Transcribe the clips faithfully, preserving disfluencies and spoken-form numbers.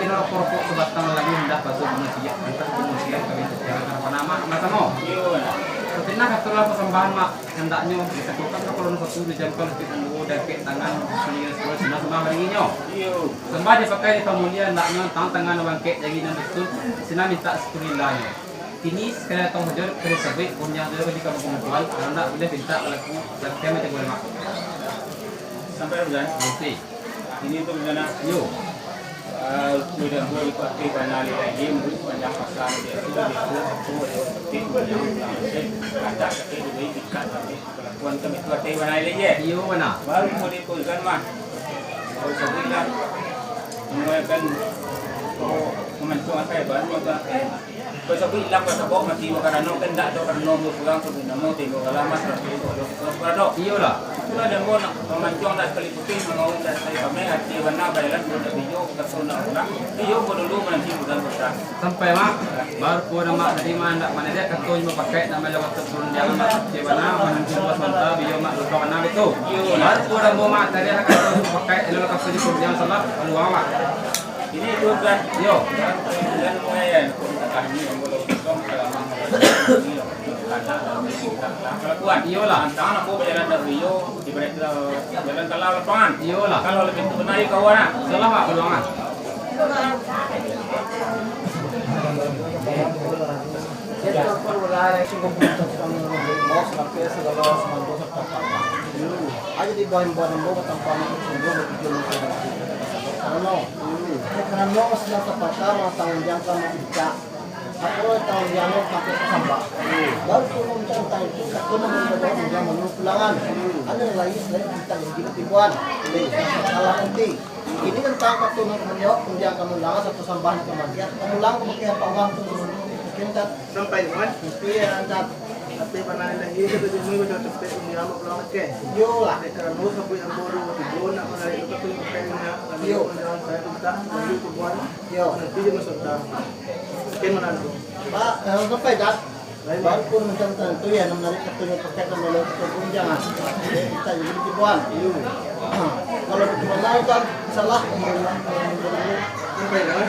kini rokok-rokok sabatang lagi, indak patuik manusia, antah manusia kami jangan panah, Mak, sama-sama. Iyo, Mak. Sakinah katulah pasambahan, Mak, hendaknyo disatukan ka kolom satu, dijamkan lipik nan duo, dakek tangan, sini sepuluh, sinan sambah baringinyo. Iyo. Sambah dipakai di pamulia, hendaknyo tang tangan bangkek jari nan dusun, sinan mintak syukur lillahnyo. Kini sakali datang sajo, kali sabuik, undiang sajo di kampung tuan, kalau ndak buliah pintak balaku, latihan macam buliah, Mak. Sampai, Ramdan? Oke. Ini tu rencana. Yo. Ah, sudah buat di partai bana lagi, murid panjang pasal dia tu, dia tu, aku, dia tu, panjang pasal dia, kata, kata, dia, kita, tapi kelakuan kami tu partai bana lagi, eh? Iyo, bana. Baru mau diputuskan, mah. Baru sabuik lah. Mengeluarkan, oh, memancung apa ya, baru mau tu, eh. Kau sabuik ilang, kau sabok mati, karano kan ndak ado karano ambo pulang, sabuik namo, tengok alamat, tapi itu ado, ado. Iyolah. Itulah dan ambo nak mamancuang dak sakali putih, mangawin dak sakali pameh, hati bana bajalan, buat dak bijo, kato nak urang. Iyo, ambo dulu mananti bulan puasa. Sampai, Mak. Baru pun, Mak, tadi, Mak, ndak manadiak kato, cuma pakai nak melo kato turun di alamat, hati bana, mananti bulan puasa, bijo, Mak, lupa bana betul. Baru pun, ambo, Mak, tadi nak kato, cuma pakai, elo kato di turun di alamat, salah, lupa, Mak. Ini itu kan. Yo. Dan mulai ya, kami yang boleh potong selama ini, kata kelakuan. Iyolah. Tangan aku berjalan dari Rio, ibarat jalan kalah lapangan. Iyolah. Kalau lebih benar kawan, ah. Salah, Pak, peluangan. Aja di bahan-bahan ambo, batampak anak sungguh, bagitu mungkin. Karano, karano sudah tapatah, matang undiang ka mabincang. Aku tahu yang lo pakai sambah. Baru tu mabincang tentang itu, aku mau mendapat undiang manu pulangan. Ada yang lain selain kita yang gila tipuan. Salah nanti. Ini tentang kata nak menjawab undiang kamu ulang satu sambah nak kematian. Kamu ulang pakai apa uang tu? Mungkin tak Sampai, Wan. Mesti ya, Wan. Tapi panah lagi, kita jenuh, kita cepet, ini lama pulang, oke. Yo lah. Dek karano sabuik ambo dulu, tigo nak menarik itu, tapi pakai minyak, lalu Yo. Jangan saya minta, lanjut ke buan. Yo. Nanti dia masuk dah. Oke, mana tu? Pak, eh, sampai dah. Lain, Pak. Baru pun macam tu, ya, nak menarik kartu yang pakai, kan, kalau kita pun jangan. Kita jadi tipuan. Yo. Kalau betul lah, kan, salah. Sampai dah.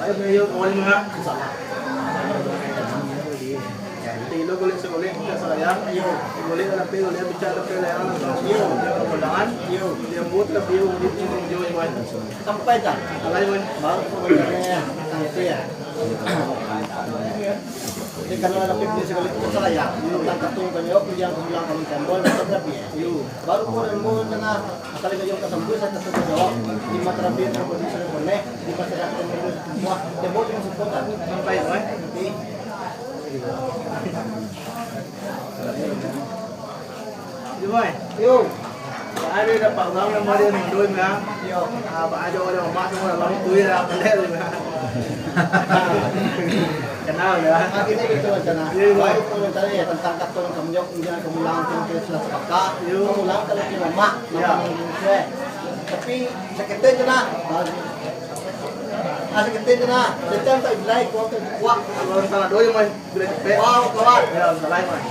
Ayo, ayo, awal mah. Salah. Tilo golek sagolek, kita sayang. Iyo. Golek tapi golek bicara tapi layangan. Iyo. Dia pemandangan. Iyo. Dia buat tapi dia udah cium jauh, Iwan. Sampai tak? Alai, Iwan. Baru sebenarnya, nanti ya. Jadi kalau ada pikir segala itu salah ya. Tentang kartu banyak, yang bilang kamu tambol, tapi ya. Iyo. Baru pun ilmu tengah. Asal gayung ka sambuik, saya tak tahu jawab. Di mata Rabbi, tak boleh, saya boleh. Di mata Rabbi, tak boleh. Wah, dia boleh masuk kota. Sampai, boy. Di. Di, boy. Yo. Ada dapat orang nama dia Nundun, ya. Yo. Ah, Pak Ajo, ada emak semua dalam tu, ya, pandai tu, ya. Kenal, ya. Ah, gini gitu, rencana. Iya, iya. Baru pun rencana, ya, tentang kartu kamu jawab, kemudian kamu ulang, kamu kira sudah sepakat. Iya. Kamu ulang, kalau kira mak, iya. Nama kamu sesuai. Tapi, sakit aja, nah. Ah, sakit aja, nah. Setan tak bilai, kuat, kuat. Kalau salah doa, ya, Mas. Bila cepet. Wow, kawan. Ya, salah, Mas.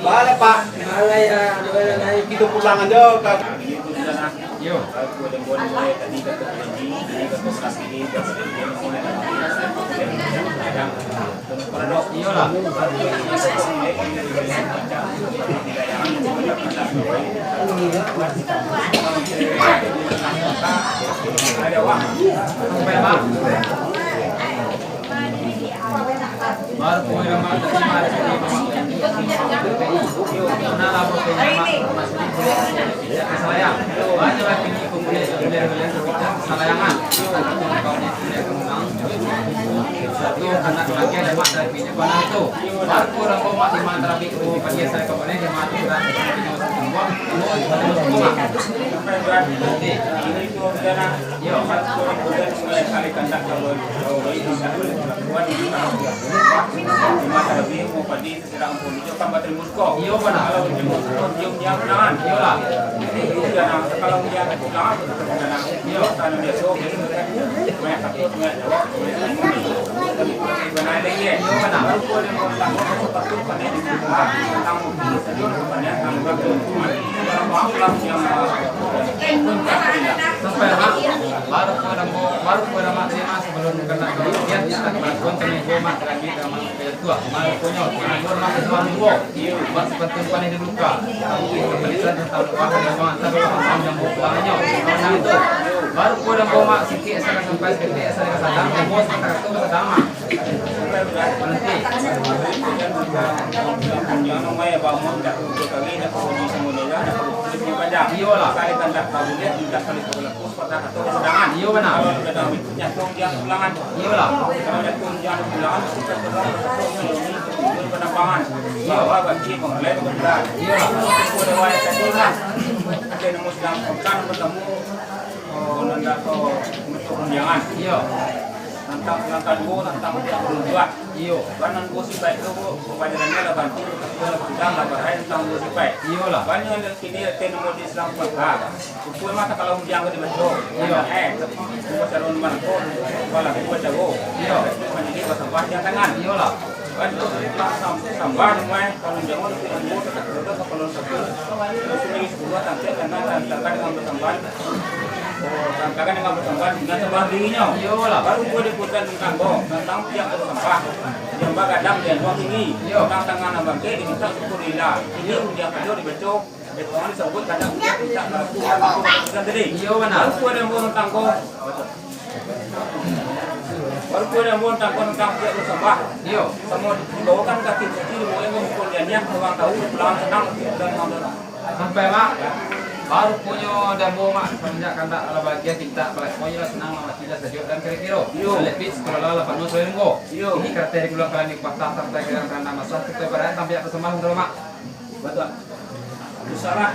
Balik, Pak. Alah, ya, kita pulang aja, Kak. Yo. Iyolah. Salayangan. Aku urang Bomak di Matarabik, oh, pagi asal kau boleh, di Matarabik, di Matarabik. Sampai berarti ini tu, Yo. Sekali kandak kalau, kalau ini, kalau ini, kalau ini, kalau ini, Iyo, bana. Kalau diam, diam, diam, diam. Iyolah. Iyo, nah, kalau diam, diam, diam. Iyo. Kalau biaso, biaso, kan. Banyak takut, banyak jawab, banyak takut. Bana lagi, eh. Iyo, bana. Baru ko dia mau takut, takut, pandai di rumah. Tamu, tamu, tamu, tamu. Kalau maaf lah, yang, eh, Sampai, Mak. Baru ko dah mau, baru ko dah, Mak, terima sebelum kena duit, biar kita kelakuan kena gua, Mak, lagi dah, Mak. Tuah, malu punyo, malu mah tuan duo. Iyo, buat seperti panih di luka. Tapi kepedesan tentang luka, dan jangan sampai orang yang mau pulangnyo. Nah, itu. Baru ko dah, Mak, sikit saya sampai, sikit saya sadar, bos, kata-kata sadar, Mak. Berhenti. Iyolah. Iyo, bana. Iyolah. Iyo. Iyo. Tantang nan kaduo, tantang pihak barujuak. Iyo. Kan nan duo sipaik tu, Bu, papajarannya lah bantu, lah panjang, lah bahaya tantang duo sipaik. Iyolah. Banyak lah kini, teh nomor di Islam Mekah. Ukua mah tak kalau ujian ka dibaco. Iyo. Eh, tapi, buat calon mangko, kepala aku baca, Bu. Iyo. Tapi, manjadi basambah di tangan. Iyolah. Kan tu, tak sam-, sambah, rumah, kalau jangan, nanti nunggu, tak kerja, tak perlu, tak perlu. Terus, ini sepuluh, tak kerja, tangan, tak, tak, dengan basambah. Oh, sangkakan dengan basambah, dengan sambah dirinyo. Iyolah. Baru ko diputar tantang ko, tantang pihak basambah. Yang bagadang di anuang tinggi. Iyo. Tantang tangan nan bangkek, diminta syukur lillah. Ini ujian kajo dibaco, eh, Tuhan disambut, kadang ujian minta balaku, balaku, balaku, tadi. Iyo, bana. Baru ko diambo tantang ko. Baru ko diambo tantang ko tantang pihak basambah. Iyo. Samo dibawakan kaki suci, dibawa yang mukul janiah, urang tahu, pulang senang, dan Sampai, Mak. Baru punyo dambo, Mak, samanjak kandak lah bahagia, pintak, balak, punyo lah senang, lah mati lah sajuak dan kiro-kiro. Iyo. Lepis, kalau lah, lah panuah, suai nunggu. Iyo. Ini karateh di gulang kalani patah, sampai kadang karena masalah, kita ibarat sampai atas sembah, betul, Mak? Betul. Usahlah.